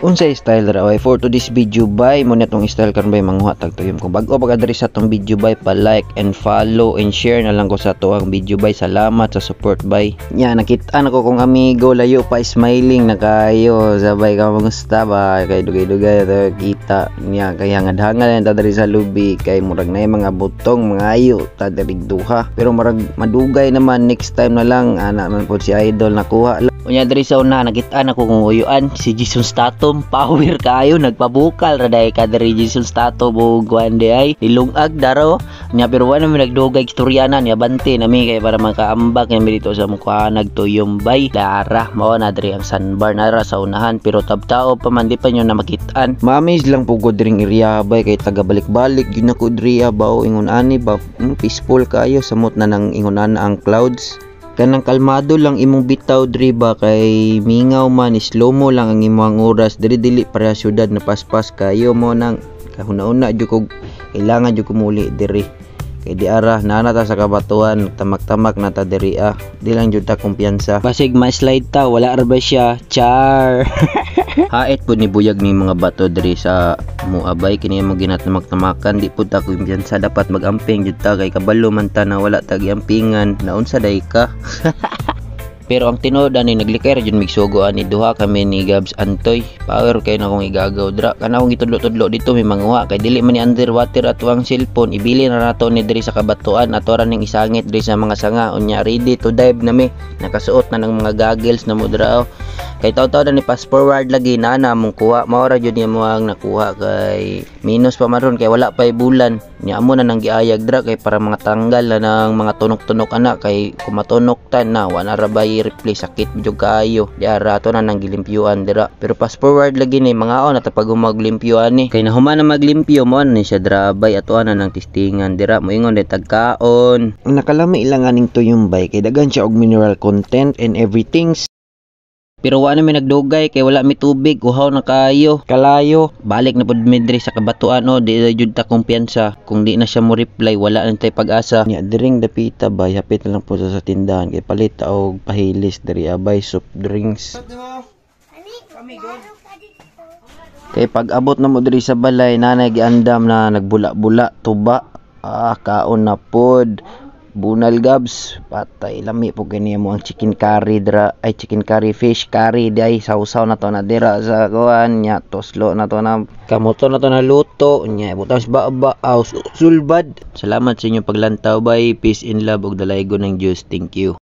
Unsay style ra oy for today's video bay? Mo na tong style karon bay, manguha tag tuyom. Kung bag-o pa ka diri sa atong video bay, pa like and follow and share na lang ko sa atuang video bay. Salamat sa support bay. Nya nakita na ko kong amigo layo pa, smiling na kayo. Sabay, kamusta ba? Kay dugay-dugay to kita niya, kay hangad-hangad na ta diri sa lubi kay murag na mga butong mga ayo ta diri duha. Pero murag madugay naman, next time na lang ana man pod si idol nakuha. Unya diri sa una nakita na ko kung uyuan si Jason Statham, power kayo, nagpabukal ra dai ka diri. Jason Statham ug kuan di ay nilungag daro nya, pero wa naman nagdugay istorya na niya, bante nami kay para makaambak kami dito sa mukha nagtuyom bay. Dara mao na diri ang sandbar nara sa unahan, pero tabtao pa man, di pa nyo na makitaan. Mamis lang pugod diring area bay, kay taga balik-balik gyud nako diri ba. Ingon ani ba, peaceful kayo, samot na nang ingon ana ang clouds, kanang kalmado lang imong bitaw diri ba, kay mingaw man, slow mo lang ang imong oras diri, dili para syudad na paspas kayo. Mo nang kahuna-una jud kog kailangan jud ko muli diri kay di ara naa na ta sa kabatuan, tamak-tamak na ta diri ah, di lang jud ta kumpiyansa, basig ma-slide ta, wala ra ba siya char. Hait pud ni buyag ni mga bato diri sa muabay kini mo ginatamak-tamakan, di pud ta kumpiyansa, dapat magamping jud ta kay kabalo man ta na wala ta giampingan, naunsa day ka. Pero ang tinuod ani naglikay ra jud migsugo ani, duha kami ni Gabs Antoy. Power kay na akong igagaw dra. Kana akong gitudlo-tudlo dito may manguha kay dili man ni underwater ato ang cellphone. Ibili na nato ni diri sa kabatuan, ato ra ning isangit diri sa mga sanga, unya ready to dive na mi. Nakasuot na ng mga goggles na mo dra oh. Kay taw-taw na ni fast forward lagi na na among kuha. Mao ra jud mo ang nakuha kay minus pa maron kay wala pay bulan. Nya amo na nang giayag dra kay para mga tanggal na ng mga tunok-tunok ana, kay kumatunok ta na wala ra bay replay, sakit jud kaayo. Di ara ato na nang gilimpyuan dira. Pero fast forward lagi ni mga on at pag maglimpyuan ni. Kay nahuman na maglimpyo mo ni siya dra bay, ato na nang testingan dira, moingon day tagkaon. Nakalami lang aning tuyom bay kay daghan siya og mineral content and everything. Pero wa na mi nagdugay kay wala mi tubig, uhaw na kayo. Kalayo, balik na pud mi diri sa kabatuan o, di na jud ta kumpiyansa. Kung di na siya mo reply, wala na tay pag-asa. Nya diring dapita bay, hapit na lang po sa tindahan kay palit ta og pahilis diri abay, soft drinks. Kay pag abot na mo diri sa balay, nanay giandam na nagbula-bula, tuba. Ah, kaon na pod. Bunal Gabs, patay lami po kini mo ang chicken curry dra, ay chicken curry, fish curry di ay sausaw na to na dira sa kuan nya, toslo na to na kamoto na to na luto nya, ibutang sa baba aw sulbad. Salamat sa inyong paglantaw bay. Peace and love ug dalaygon ng Dios. Thank you.